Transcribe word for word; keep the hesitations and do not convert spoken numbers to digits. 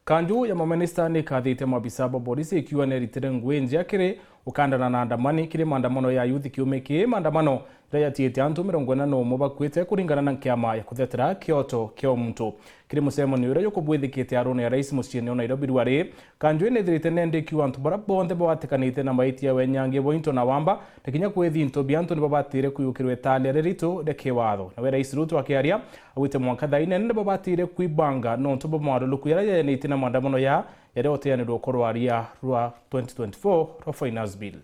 Kanju ya maminista ni ikathite maabisa ba borisi ikiuga ni eritire ngui njia kiri ukandana na andamani kiri maandamano ya youth kiumia kii, maandamano jaria jatiite antu mirongo ina na umwe bakuite kuringana na nkiama ya kuthetera kioto kia umuntu. Kiri mucemanio uria jukubwithikite aruna ya rais muciini o Nairobi rwari, Kanju inethirite nende ikiuga antu baria bonthe babatikanite na maitia ya wenyangia bwa into na wamba, na kinya kwithi into bia antu nibabatire kuyukirwa italia riritu ria kiwatho. Nawe Rais Ruto akiaria, augite mwanka thaine nibabatire kwibanga nontu bwa mawaruruku jaria jajanite na maandamano ya jaria uteanirwe uko rwaria rwa twenty twenty-four rwa Finance Bill.